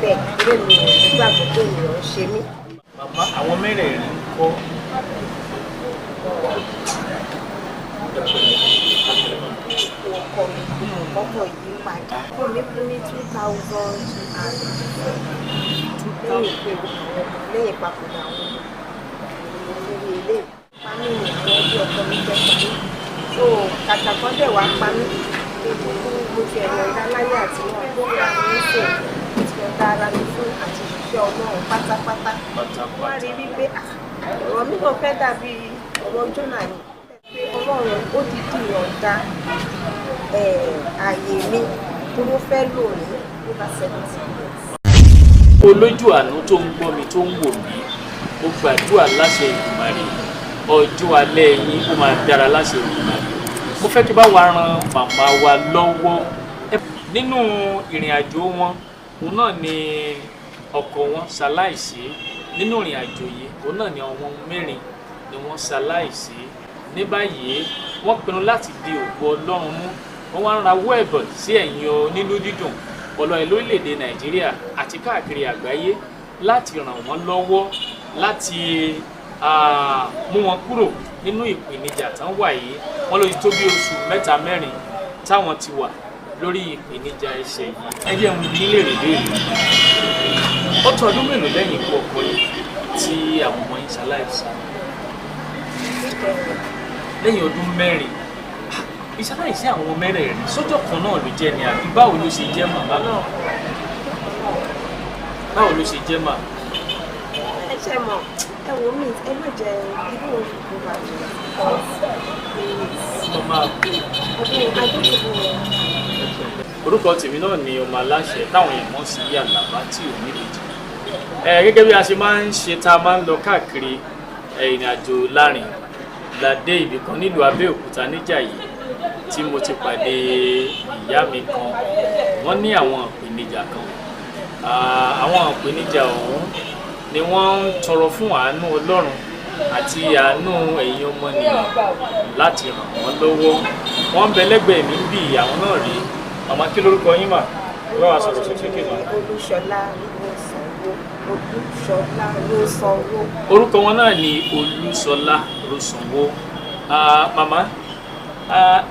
bẹ́ẹ̀. Eré mi ò nígbàgbọ́ pé ènìyàn ń ṣe mí. Màmá, àwọn mẹ́rẹ̀ẹ̀rin ń kọ́? Ọkọ mi ọkọ yìí padà. Ọkọ mi kú ní 2004, lẹ́yìn pé àwọn ọmọ, lẹ́yìn ìpapòdà àwọn ọmọ lórí ilé pa mí ní àwọn ẹbí ọkọ mi fẹ́ pa mí. So kàkà kan dẹ̀ wá pa mí pé kúkú mo ti ẹ̀rọ ìdáláyé àti wọn gbóra mi ń sè, mo ti yọ̀ǹda ara mi fún àti ṣiṣẹ́ Ọlọ́run pátápátá. Wọ́n á rí wípé ọ̀rọ̀ mi náà fẹ́ dàbí ọ̀rọ̀ Jónà ni, pé Ọlọ́run ó dìídì yọ̀ǹda ààyè mi tó ló fẹ́ lò ní over 70 years. Olójú àánú tó ń gbọ́ mi, tó ń wò mí, mo gbàdúrà láṣẹ Èdùmàrè, ọjọ́ alẹ́ yín ó máa dára láṣẹ Èdùmàrè. Mo fẹ́ kí bá wa ran màmá wa lọ́wọ́ nínú ìrìn àjò wọn. Òun náà ni ọkọ wọn ṣaláìsí nínú ìrìn àjò yìí, òun náà ni àwọn mẹ́rin ni wọ́n ṣaláìsí. Ní báyìí, wọ́n pinnu láti di ògo Ọlọ́run mú. Wọ́n wá ń rawọ́ ẹ̀bẹ̀ sí ẹ̀yin onílù dídùn ọlọ́rin lórílẹ̀‐èdè Nàìjíríà àti káàkiri àgbáyé láti ràn wọ́n lọ́wọ́ láti mú wọn kúrò nínú ìpèníjà tán wà yìí. Wọ́n ló ti tó bí oṣù 3 4 táwọn ti wà lórí ìpèníjà ẹsẹ̀ yìí. Ẹ jẹ́ ń nílé rè léèrè, ó tó ọdún mélòó lẹ́yìn ikú ọkọ yìí tí àwọn ọmọ yín ṣaláìsí? Lẹ́yìn ọdún 4. Ìṣaláìsí àwọn ọmọ mẹ́rẹ̀ẹ̀rin sọ́jọ́ kan náà ló jẹ́ ni, àbí báwo ló ṣe jẹ́, màmá? Báwo ló ṣe jẹ́, mà? Ẹ ṣe mọ̀, ẹ wò mí, ẹ má jẹ irú òṣùpọ̀ bàjẹ́ Mo máa ọdún adókòwò. Orúkọ tèmi náà ni ọmọ aláṣẹ táwọn èèyàn mọ̀ sí Àlàbá tí ò níbejì. Ẹ gẹ́gẹ́ bí a ṣe máa ń ṣe tá a máa ń lọ káàkiri ìrìn àjò láàrin ládé ibì kan nílùú Abẹ́òkúta níjàyè tí mo ti pàdé ìyá mi kan. Wọ́n ní àwọn ìpèníjà kan. Àwọn ìpèníjà ọ̀hún ni wọ́n ń tọrọ fún àánú Ọlọ́run àti àánú ẹ̀yin ọmọnìyàn láti ràn wọ́n lọ́wọ́. Wọ́n ń bẹ lẹ́gbẹ̀ẹ́ mi ń bì, àwọn náà rí. Màmá, kí lórúkọ yín mà? Ẹ bá wa sọ̀rọ̀ sókè mà. Olúṣọlá ló sanwó, Olúṣọlá ló sanwó. Orúkọ wọn náà ni Olúṣọlá Rósanwó. Màmá,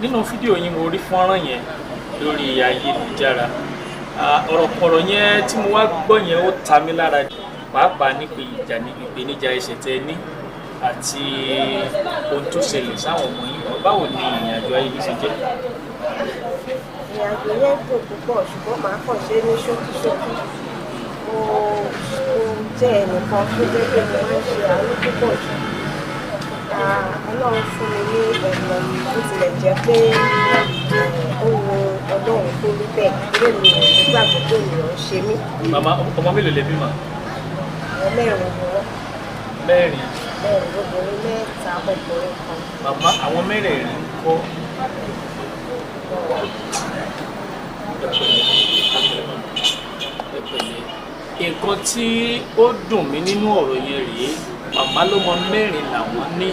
nínú fídíò yín mo rí fọ́nrán yẹn lórí ayélujára. Ọ̀rọ̀ kọ̀rọ̀ yẹn tí mo wá gbọ́ yẹn, ó ta mí lára, pàápàá nípa ìjà ní ìpèníjà ẹsẹ̀ tẹ ní àti ohun tó ṣẹlẹ̀ sáwọn ọmọ yín. Báwo ni ìrìn àjò ayé yìí ṣe jẹ́? Ìrìn àjò yẹn dùn púpọ̀, ṣùgbọ́n màá kàn ṣe ní ṣókíṣókí. Mo jẹ́ ẹnìkan tó jẹ́ pé mo máa ń ṣe àánú púpọ̀ jù. Ọlọ́run fún mi ní ọ̀nà, bó tilẹ̀ jẹ́ pé ó wu Ọlọ́run kó rí bẹ́ẹ̀. Eré mi ò nígbàgbọ́ pé ènìyàn ń ṣe mí. Màmá, ọmọ mélòó lẹ bí mà? Àwọn mẹ́rin ni wọ́n. Mẹ́rin? Mẹ́rin, obìnrin 3, ọkùnrin kan. Màmá, àwọn mẹ́rẹ̀ẹ̀rin ń kọ́? Ẹ pẹ̀lẹ́, ẹ pẹ̀lẹ́. Nǹkan tí ó dùn mí nínú ọ̀rọ̀ yẹn rèé. Màmá lọ́mọ mẹ́rin làwọn ní,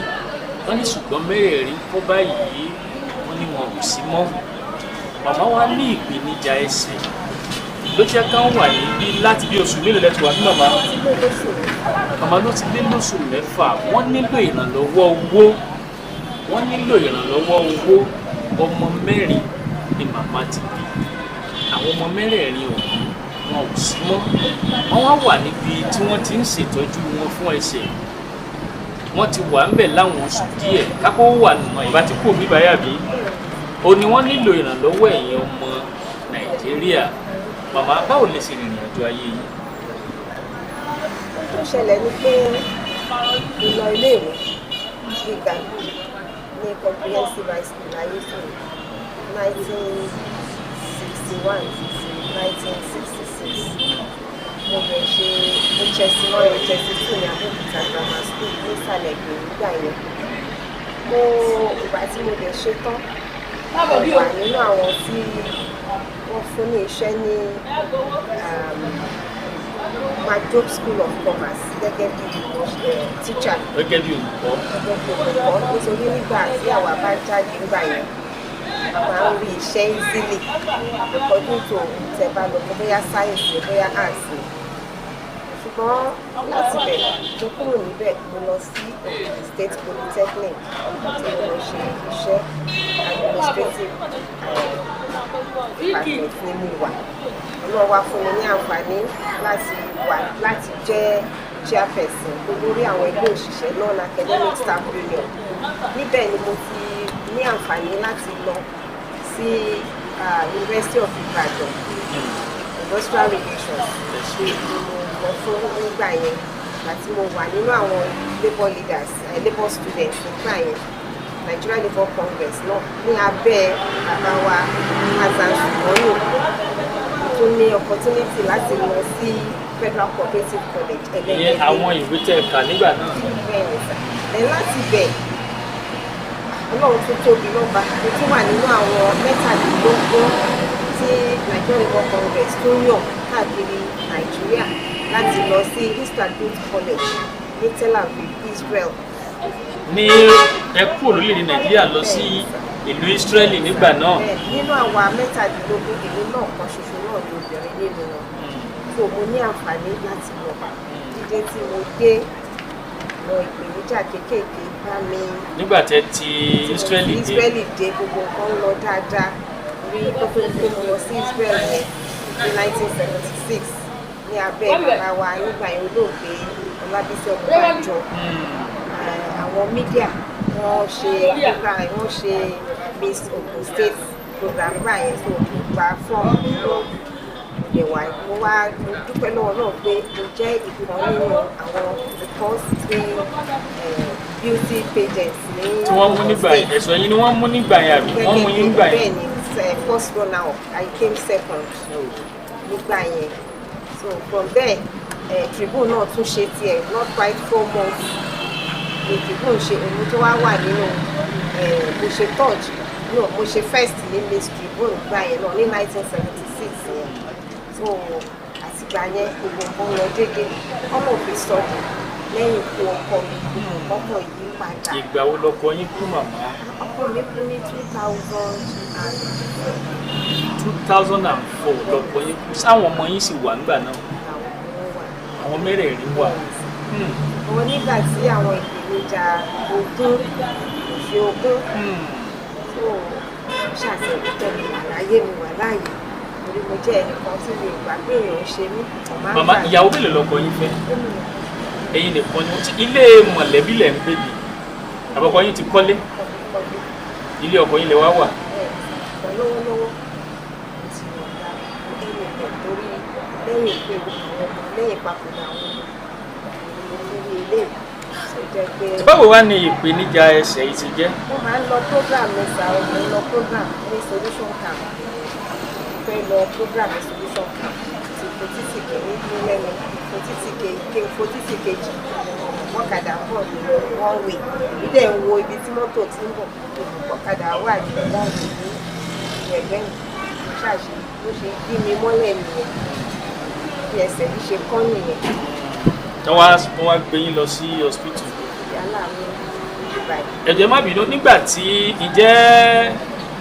wọ́n ní ṣùgbọ́n mẹ́rẹ̀ẹ̀rin kọ́ báyìí, wọ́n ní wọn ò sí mọ́. Màmá wa ní ìpèníjà ẹsẹ̀ ló jẹ́ ká wà níbí láti bí oṣù mélòó lẹ́tọ̀ wá bí, màmá? Ti lé lóṣù 6. Màmá ló ti lé lóṣù 6. Wọ́n nílò ìrànlọ́wọ́ owó, wọ́n nílò ìrànlọ́wọ́ owó. Ọmọ mẹ́rin ni màmá ti bí. Àwọn ọmọ mẹ́rẹ̀ẹ̀rin ọ̀hún, wọn ò sí mọ́. Wọ́n wá wà níbi tí wọ́n ti ń ṣètọ́jú wọn fún ẹsẹ̀. Wọ́n ti wà ń bẹ̀ láwọn oṣù díẹ̀ kápó wà nùmọ̀ ìbá tí kò mí báyà bí o ní. Wọ́n nílò ìrànlọ́wọ́ ẹ̀yin ọmọ Nàìjíríà. Màmá, báwo lè ṣe rìnrìn àjò ayé yìí? Ohun tó ṣẹlẹ̀ ni pé mo lọ iléèwé gíga ní Comprehensive High School Ayétòrò, 1961 sí 1966. Mo bẹ̀ ṣe HSC 1, HSC 2 ní Abẹ́òkúta Grammar School nísàlẹ̀ Ìgbè nígbà yẹn. Mo ìgbà tí mo dẹ̀ ṣe tán, mo wà nínú àwọn tí wọ́n fún ní iṣẹ́ ní Majob School of Commerce gẹ́gẹ́ bí teacher. Gẹ́gẹ́ bí olùkọ́. Gẹ́gẹ́ bí olùkọ́, nítorí nígbà tí àwa bá jáde nígbà yẹn, Máa ń rí iṣẹ́ easily according to tẹ́ bá lọ, bóyá science ni, bóyá arts ni. Ṣùgbọ́n láti bẹ̀, mo kúrò níbẹ̀, mo lọ sí Ogun State Polytechnic tí mo lọ ṣe iṣẹ́. Administrative department ni mo wà. Ọlọ́run wá fún mi ní àǹfààní láti wà, láti jẹ́ chairperson, olórí àwọn ẹgbẹ́ òṣìṣẹ́, Non-Academic Staff Union. Níbẹ̀ ni mo ti ní àǹfààní láti lọ sí University of Ibadan, Industrial Relations ni mo lọ fún nígbà yẹn. Àti mo wà nínú àwọn labour leaders, labour students nígbà yẹn, Nigeria Labour Congress náà, ní abẹ́ bàbá wa Hasan Sumonu. Tó ní opportunity láti lọ sí Federal Cooperative College. Ìyẹn àwọn ìwé tẹ́ ẹ kà nígbà náà. Bẹ́ẹ̀ ni sà. Ẹ̀ láti bẹ̀, Ọlọ́run tó tóbi lọ́ba, mo tún wà nínú àwọn 23 tí Nigeria Labour Congress tó yàn káàkiri Nàìjíríà láti lọ sí Histadrut College ní Tel Aviv, Israel. Ní ẹ kúrò lórílẹ̀‐èdè Nàìjíríà lọ sí ìlú Israeli nígbà náà. Bẹ́ẹ̀, nínú àwa 17, èmi náà kan ṣoṣo náà ni obìnrin nínú wọn. So mo ní àǹfààní láti lọ. Dídé tí mo dé lọ, ìpèníjà kéékèèké bá mi. Nígbà tẹ́ ti Israeli dé. Israeli dé, gbogbo nǹkan ń lọ dáadáa. Rí kó tó di pé mo lọ sí Israel yẹn ní 1976, ní abẹ́ bàbá wa nígbà yẹn, olóògbé Ọlábísí Ọ̀nàbànjọ, àwọn media wọ́n ṣe program, wọ́n ṣe Miss Ogun State program gbà yẹn. So mo gba fọ́ọ̀mù lọ lè wá. Mo wá, mo dúpẹ́ lọ́wọ́ náà pé mo jẹ́ ìkan nínú àwọn the first three beauty pageants ní Tí wọ́n mú nígbà yẹn, ẹ̀sọ́ yín ni wọ́n mú nígbà yẹn, àbí wọ́n mú yín nígbà yẹn? Bẹ́ẹ̀ ni, first runner up. I came second nígbà yẹn. So from there, Tribune náà tún ṣe tiẹ̀. Not quite 4 months ni Tribune ṣe. Òun tó wá wà nínú, mo ṣe third, no, mo ṣe first ní Miss Tribune gbà yẹn náà ní 1976 yẹn. So àtìgbà yẹn, gbogbo nǹkan lọ déédéé. All of a sudden, lẹ́yìn ikú ọkọ mi, gbogbo nǹkan kàn yí padà. Ìgbà wo lọkọ yín kú, màmá? Ọkọ mi kú ní 2004. 2004 lọkọ yín kú. Sáwọn ọmọ yín sì wà nígbà náà? Àwọn ọmọ wà. Àwọn mẹ́rẹ̀ẹ̀rin wà. Àwọn nígbà tí àwọn ìpèníjà ogún òfin ogún tó ṣàṣẹ̀dúpẹ́ mi wà láyé, mi wà láàyè, torí mo jẹ́ ẹnìkan tí mi ò gbà pé èèyàn ń ṣe mí. Ọ̀ma. Màmá, ìyàwó mélòó lọkọ yín fẹ́? Ẹ̀yin nìkan ni wọ́n ti ilé mọ̀lẹ́bí lẹ̀ ń gbé ni, àbọ̀kọ yín ti kọ́lé? Ilé ọkọ yín lẹ wá wà? Lọ́wọ́lọ́wọ́, mo ti yọ̀ǹda ẹnì kan, torí lẹ́yìn pé àwọn ọmọ, lẹ́yìn ìpapòdà àwọn ọmọ lórí ilé tó jẹ́ pé. Báwo wá ní ìpèníjà ẹsẹ̀ yìí ti jẹ́? Mo máa ń lọ program ní sa, mo ń lọ program ní Solution Camp. Mo fẹ́ lọ program ní Solution Camp, ti fo títì kìíní ní lẹ́nu, fo títì kejì, fo títì kejì, ọ̀kadà ń bọ̀ ní one way. Èmi dẹ̀ ń wo ibi tí mọ́tò ti ń bọ̀. Ọ̀kadà wà ní one way ní ẹ̀gbẹ́ mi. Mo ṣàṣe bó ṣe gbí mi mọ́lẹ̀ nìyẹn, bí ẹsẹ̀ mi ṣe kọ́ nìyẹn. Tí wọ́n wá gbé yín lọ sí hospital? Yálà mi ní báyìí. Ẹ jọ̀ọ́, má bínú, nígbà tí ìjẹ́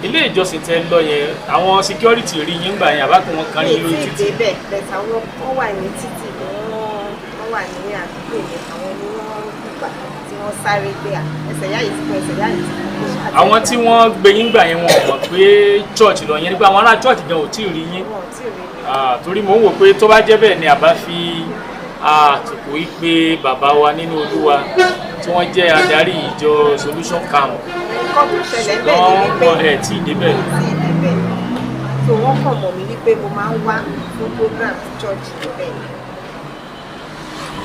ilé ìjọsìn tẹ́ lọ yẹn, àwọn security rí yín gbà yẹn, àbákan wọn kan yín Mi lójú tí ì títì? débẹ̀, but àwọn kan wà ní títì ni wọ́n wà ní àdúgbò yẹn. Àwọn ni wọ́n gbà tí wọ́n sáré gbé à ẹsẹ̀ yá yìí ti kú, ẹsẹ̀ yá yìí ti kú. Àwọn tí wọ́n gbé yín gbà yẹn, wọn ò mọ̀ pé church lọ yẹn, nípa àwọn ará church gan ò tí ì rí yín? Wọn ò tí ì rí mi. Ah, torí mò ń wò pé tó bá jẹ́ bẹ́ẹ̀ ni, àbá fi àtùkù yìí pé bàbá wa nínú Olúwa tí wọ́n jẹ́ adarí ìjọ Solution Camp. Nǹkan tó ṣẹlẹ̀ bẹ́ẹ̀ ni Ṣùgbọ́n wípé wọn ẹ̀ tí ì débẹ̀. Mi ò tí ì débẹ̀. So wọ́n kàn mọ̀ mí wípé mo máa ń wá fún program church níbẹ̀.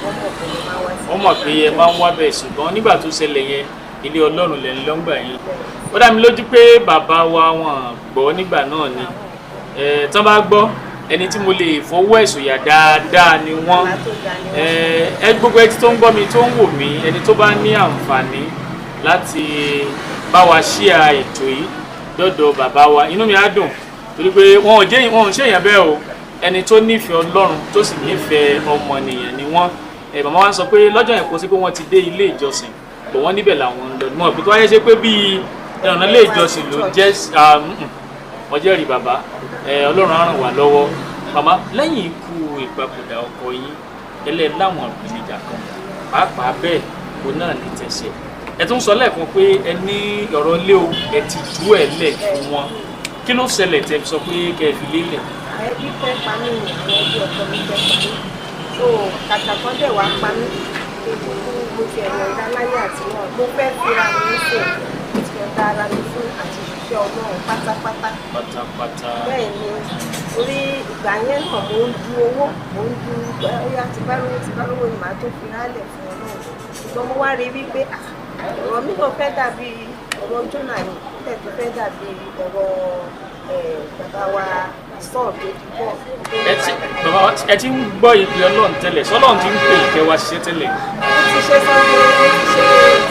Wọ́n mọ̀ pé mo máa ń wá sí. Wọ́n mọ̀ pé ẹ máa ń wá bẹ́ẹ̀, ṣùgbọ́n nígbà tó ṣẹlẹ̀ yẹn, ilé Ọlọ́run lẹ̀ ń lọ́ngbà yẹn. Ó dá mi lójú pé bàbá wa wọn gbọ́ nígbà náà ni. Tán bá gbọ́, ẹni tí mo lè fọwọ́ ẹ̀ sọ̀yà dáadáa ni wọ́n. Bàbá tó ga ni wọ́n. Ẹ gbogbo ẹtí tó ń gbọ́ mi, tó ń wò mí, ẹni tó bá ní àǹfààní láti bá wa ṣíà ètò yìí dọ́dọ̀ bàbá wa, inú mi á dùn, torí pé wọn ò jẹ́, wọn ò ń ṣèyàn bẹ́ẹ̀ o. Ẹni tó nífẹ̀ẹ́ Ọlọ́run, tó sì nífẹ̀ẹ́ ọmọnìyàn ni wọ́n. Ẹ màmá wa sọ pé lọ́jọ́ yẹn, kò sí pé wọ́n ti dé ilé ìjọsìn bọ̀, wọ́n níbẹ̀ làwọn ń lọ mọ̀ pé tó wáyé ṣe pé bíi Ẹ̀rọ̀nà ilé ìjọsìn ló jẹ́. Wọ́n jẹ́rìí bàbá ẹ, Ọlọ́run á ràn wá lọ́wọ́. Màmá, lẹ́yìn ikú ìpapòdà ọkọ yín, ẹlẹ́ láwọn ìpèníjà kan pàápàá bẹ́ẹ̀ kò náà ní tẹ̀sẹ̀. Ẹ tún sọ lẹ́ẹ̀kan pé ẹ ní ọ̀rọ̀ lé o, ẹ ti tú ẹ̀ lẹ̀ fún wọn. Kí ló ṣẹlẹ̀ tẹ́ fi sọ pé kẹ́ ẹ fi lélẹ̀? Ẹbí fẹ́ pa mí ni, àwọn ẹbí ọkọ mi fẹ́ pa mí. So kàkà kan dẹ̀ wá pa mí kí n kúkú, mo ti ẹ̀rọ ìdáláyé àti wọn. Mo fẹ́ fira mi sè, mo ti yọ̀ǹda ara mi fún àti ṣiṣẹ́ Ọlọ́run pátápátá. Pátápátá. Bẹ́ẹ̀ ni, orí ìgbà yẹn náà mo ń du owó, mo ń du bóyá ti bá lówó, ti bá lówó ni màá tó fi rálẹ̀ fún Ọlọ́run. Ṣùgbọ́n mo wá rí wípé ah, ọ̀rọ̀ mi náà fẹ́ dàbí ọ̀rọ̀ Jónà ni, bẹ́ẹ̀ tó fẹ́ dàbí ọ̀rọ̀ bàbá wa Sọ́ọ̀ tó di bọ́ọ̀. Ẹ ti bàbá wa, ẹ ti ń gbọ́ ìpè Ọlọ́run tẹ́lẹ̀, sọlọ́run ti ń pè ìkẹ́ wa ṣiṣẹ́ tẹ́lẹ̀? Mo ti ṣe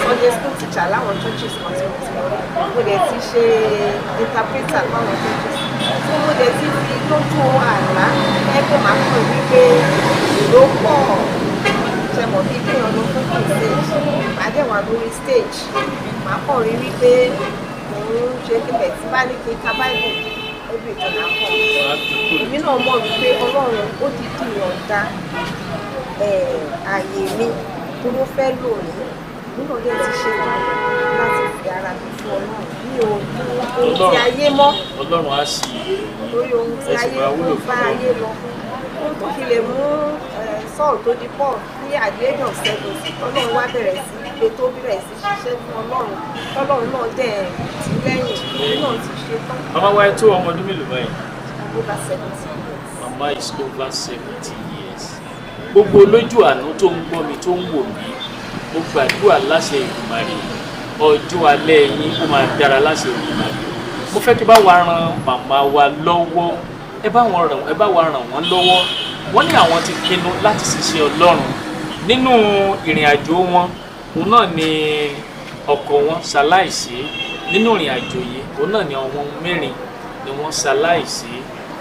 Sunday school teacher láwọn churches kan tí mo ti lọ rí. Mo dẹ̀ ti ṣe interpreter láwọn churches tí mo dẹ̀ ti fi lójú àlá ẹgbẹ́ máa kàn wípé èrò pọ̀, ṣe mọ̀ bí kéèyàn lọ fún crusade, màá dẹ̀ wà lórí stage, màá kàn rí wípé mò ń ṣe kíbẹ̀ tí bá ní kí n ka Bible every ìjọba kàn. Èmi náà mọ̀ wípé Ọlọ́run ó dìídì yọ̀ǹda ààyè mi tó ló fẹ́ lò ní. Èmi náà dẹ̀ ti ṣe tán láti fi ara mi fún Ọlọ́run. Mi ò du ohun tí ayé mọ́. Ọlọ́run á sì Torí ohun tí ẹ sì ayé máa wúlò tó bá fún ayé lọ, ohun tó fi lè mú Saul tó di Paul ní at the age of 70, Ọlọ́run wá bẹ̀rẹ̀ sí pé tó bẹ̀rẹ̀ sí ṣiṣẹ́ fún Ọlọ́run, Ọlọ́run náà dẹ̀ tì lẹ́yìn. Èmi náà ti ṣe tán. Màmá wa, ẹ tó ọmọ ọdún mélòó báyìí? Over 70 years. Mama is over 70 years. Gbogbo olójú àánú tó ń gbọ́ mi, tó ń wò mí, mo gbàdúrà láṣẹ Èdùmàrè, ọjọ́ alẹ́ yín ó máa dára láṣẹ Èdùmàrè. Mo fẹ́ kí bá wa ran màmá wa lọ́wọ́, ẹ bá wa ràn wọ́n lọ́wọ́. Wọ́n ní àwọn ti pinnu láti ṣiṣẹ́ Ọlọ́run nínú ìrìn àjò wọn. Òun náà ni ọkọ wọn ṣaláìsí nínú ìrìn àjò yìí, òun náà ni àwọn mẹ́rin ni wọ́n ṣaláìsí.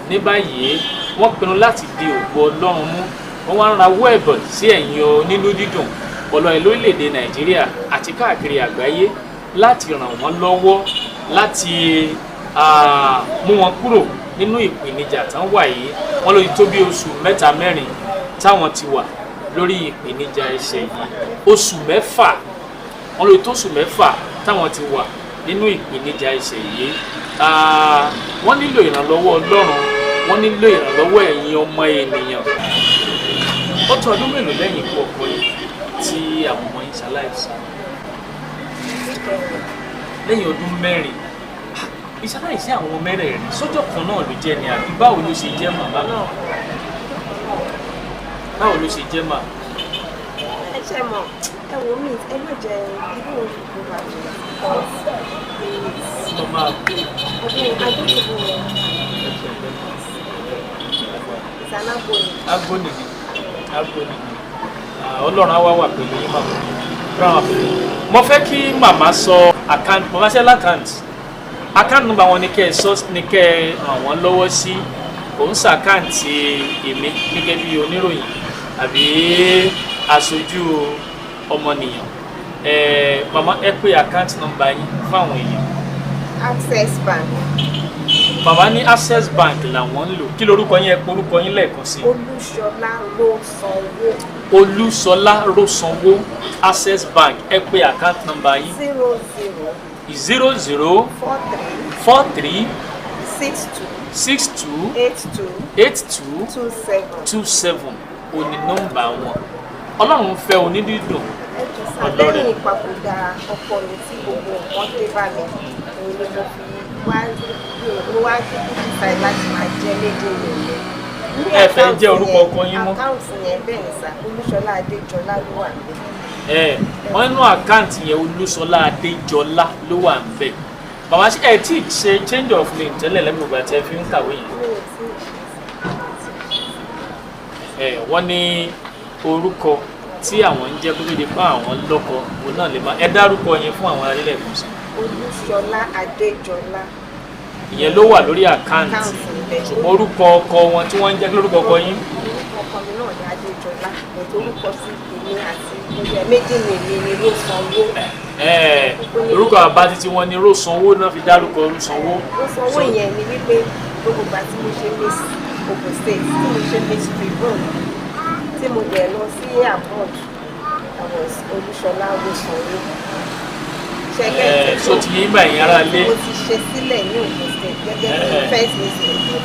Ní báyìí, wọ́n pinnu láti di ògo Ọlọ́run mú. Wọ́n wá ń rawọ́ ẹ̀bẹ̀ sí ẹ̀yin onínú dídùn ọlọ́rin lórílẹ̀‐èdè Nàìjíríà àti káàkiri àgbáyé láti ràn wọ́n lọ́wọ́ láti mú wọn kúrò nínú ìpèníjà tán wà yìí. Wọ́n ló ti tó bí oṣù 3, 4 táwọn ti wà lórí ìpèníjà ẹsẹ̀ yìí. Oṣù 6, wọ́n ló ti tó oṣù 6 táwọn ti wà nínú ìpèníjà ẹsẹ̀ yìí. Wọ́n nílò ìrànlọ́wọ́ Ọlọ́run, wọ́n nílò ìrànlọ́wọ́ ẹ̀yin ọmọ ènìyàn. Ó tó ọdún mélòó lẹ́yìn ikú ọkọ yìí tí àwọn ọmọ yín ṣaláìsí? Lẹ́yìn ọdún 4. Ìṣaláìsí àwọn mẹ́rẹ̀ẹ̀rin sọ́jọ́ kan náà ló jẹ́ ni, àbí báwo ló ṣe jẹ́, màmá mi? Báwo ló ṣe jẹ́, mà? Ẹ ṣe mọ̀, ẹ wò mí, ẹ má jẹ irú òṣùpọ̀ bàjẹ́ because it's Ọmọ I don't even it's an agony. Agony ni, agony ni. Ọlọ́run á wá wà pẹ̀lú yín, màmá. Ọlọ́run á wà pẹ̀lú yín. Mo fẹ́ kí màmá sọ account, màmá ṣe l'account, account number wọn ni kẹ́ ẹ sọ, ni kẹ́ ẹ ràn wọ́n lọ́wọ́ sí. Òun ṣ'account èmi gẹ́gẹ́ bí oníròyìn àbí aṣojú ọmọnìyàn. Ẹ màmá, ẹ pé account number yín fáwọn èèyàn. Access Bank. Màmá ní Access Bank làwọn ń lò. Kí lorúkọ yín? Ẹ pé orúkọ yín lẹ́ẹ̀kan sí. Olúṣọlá ló sanwó. Olúṣọlá Rósanwó, Access Bank. Ẹ pé account number yín. 00 00 43 43 62 62 82 82 27. 27 òní nọ́mbà wọn. Ọlọ́run fẹ́ onídídùn. Ẹ jọ sá. Ọlọ́run. Lẹ́yìn ìpapòdà ọkọ mi tí gbogbo nǹkan dé bá mi, òun ni mo fi wá, mo wá kíkú decide láti máa jẹ́ lédè rẹ̀. Ní Ẹ fẹ́ account jẹ́ orúkọ yẹn, ọkọ yín mọ́? Account yẹn, bẹ́ẹ̀ ni sà, Olúṣọlá Adéjọlá ló wà níbẹ̀. Ẹ wọ́n nínú account yẹn, Olúṣọlá Adéjọlá ló wà ń bẹ̀. Bàbá, ṣe ẹ tí ì ṣe change of name tẹ́lẹ̀ lẹ́nu ìgbà tí ẹ fi ń kàwé yẹn? Mi ò tí ì ṣe. Ẹ wọ́n ní orúkọ tí àwọn ń jẹ́ kó tó di pa àwọn lọ́kọ, òun náà lè má ẹ dárúkọ yẹn fún àwọn arílẹ̀ kan sí. Olúṣọlá Adéjọlá. Ìyẹn ló wà lórí account. Account ibẹ̀. Ṣùgbọ́n orúkọ ọkọ wọn tí wọ́n ń jẹ́, kí lórúkọ ọkọ yín? Orúkọ ọkọ Orúkọ mi náà ní Adéjọlá, but orúkọ sí èmi àti ẹgbẹ́ méjì ní èmi ni Rósanwó. Ẹ, orúkọ bàbá títí wọn ni Rósanwó náà fi dárúkọ Rósanwó. Rósanwó yẹn ni wípé gbogbo ìgbà tí mo ṣe Miss Ogun State, tí mo ṣe Miss Tribune, tí mo dẹ̀ lọ sí abroad, I was Olúṣọlá Rósanwó. Ẹ, so ti yín gbà yín ara lé. Mo ti ṣe sílẹ̀ ní Ogun State gẹ́gẹ́ bí first Miss,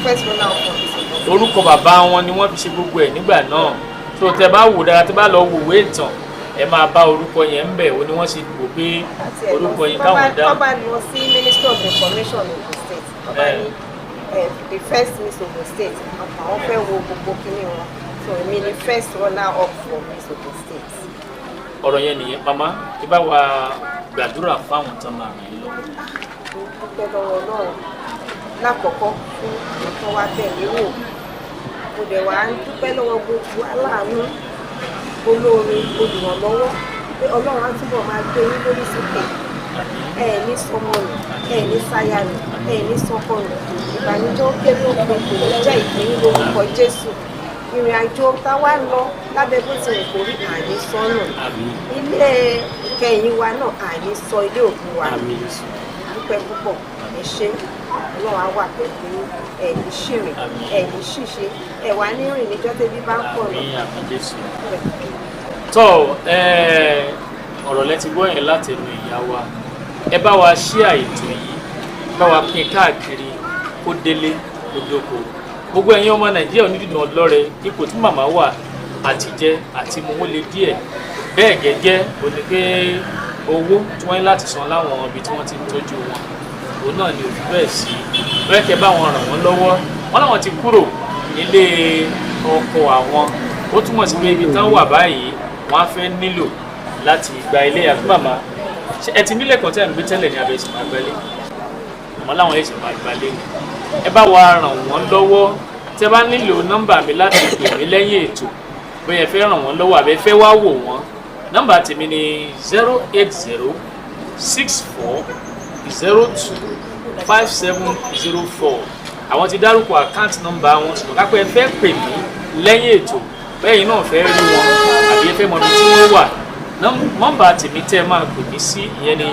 first runner up for Miss Ogun State. Orúkọ bàbá wọn ni wọ́n fi ṣe gbogbo ẹ̀ nígbà náà. Tó tẹ bá wò dára, tẹ bá lọ wòwe ìtàn, ẹ máa bá orúkọ yẹn ń bẹ̀. Ó ní wọ́n ṣe wò pé Àti ẹ̀ lọ orúkọ sí yẹn káwọn dá. Tọ́ bá lọ sí Ministry of Information Ogun State, tọ́ bá ní the first Miss Ogun State, àwọn fẹ́ wo gbogbo kíní wọn, so èmi ni first runner up for Miss Ogun State. Ọ̀rọ̀ yẹn nìyẹn. Màmá, ẹ bá wa gbàdúrà fáwọn tán máa ràn yín lọ́wọ́. Mo dúpẹ́ lọ́wọ́ Ọlọ́run lákọ̀ọ́kọ́ fún nǹkan wa bẹ̀ mí wò. Mo dẹ̀ wá ń dúpẹ́ lọ́wọ́ gbogbo aláàánú, olóore, olùrànlọ́wọ́, pé Ọlọ́run á túbọ̀ máa gbé yín lórí sókè. Ẹ ẹ̀ ní sọmọ nù, ẹ ẹ̀ ní sáyà nù, ẹ ẹ̀ ní sọkọ nù. Ìbànújẹ́ ó kéré ó pin kò ní jẹ́ ìpín lórúkọ Jésù. Ìrìn àjò táwa ń lọ lábẹ́ bó ti wù kó rí, àní sọnù. Àmín. Ilé ìkẹyìn wa náà, àní sọ ilé òkú wa. Àmín Jésù. Dúpẹ́ púpọ̀, ẹ ṣé. Ọlọ́run á wà pẹ̀lú yín. Ẹ ní ṣìrìn. Àmín. Ẹ ní ṣìṣe, ẹ wà ní rìn níjọ́ tẹ́bí bá ń pọ̀ lọ. Àmín, àmín Jésù. Tọ́ ẹ, ọ̀rọ̀ lẹ ti gbọ́ yẹn láti ẹnu ìyá wa. Ẹ bá wa ṣíà ètò yìí, bá wa pín káàkiri, kó délé, kó dóko. Gbogbo ẹ̀yin ọmọ Nàìjíríà onídìdàn ọlọ́rẹ, ipò tí màmá wà, àti jẹ àti mu wọn lè díẹ̀ bẹ́ẹ̀ gẹ́gẹ́. Ó ní pé owó tí wọ́n ní láti san láwọn ibi tí wọ́n ti ń tọ́jú wọn, òun náà ni òfin bẹ́ẹ̀ sí bẹ́ẹ̀. Kẹ́ bá wọn ràn wọ́n lọ́wọ́. Wọ́n láwọn ti kúrò nílé ọkọ àwọn, ó túmọ̀ sí pé ibi tán wà báyìí, wọ́n á fẹ́ nílò láti gba ilé. Àbí màmá, ṣé ẹ ti nílẹ̀ kan tẹ́ ẹ̀ ń gbé tẹ́lẹ̀ ní abẹ́ ìsìn máa gbalé? Àmọ́ láwọn ẹ̀sìn máa gbalé ni. Ẹ bá wa ràn wọ́n lọ́wọ́. Tẹ́ bá nílò nọ́mbà mi láti pè mí lẹ́yìn ètò, bóyá ẹ fẹ́ ràn wọ́n lọ́wọ́ àbẹ́ fẹ́ wá wò wọ́n, nọ́mbà tèmi ni 08064025704. Àwọn ti dárúkọ account number wọn, ṣùgbọ́n kápẹ́ ẹ fẹ́ pè mí lẹ́yìn ètò, bẹ́ẹ̀ yìí náà fẹ́ rí wọn àbí ẹ fẹ́ mọ ibi tí wọ́n wà, nọ́mbà tèmi tẹ́ ẹ máa pè mí sí, ìyẹn ni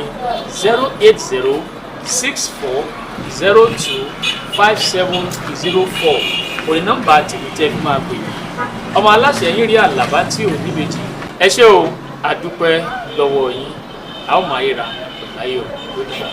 08064025704. Òní nọ́mbà tèmi tẹ́ ẹ fi máa pè mí. Ọmọ aláṣẹ yín rí àlàbá tí ò níbejì. Ẹ ṣé o, àdúpẹ́ lọ́wọ́ yín. A ó máa yíra láyọ̀ lónìí.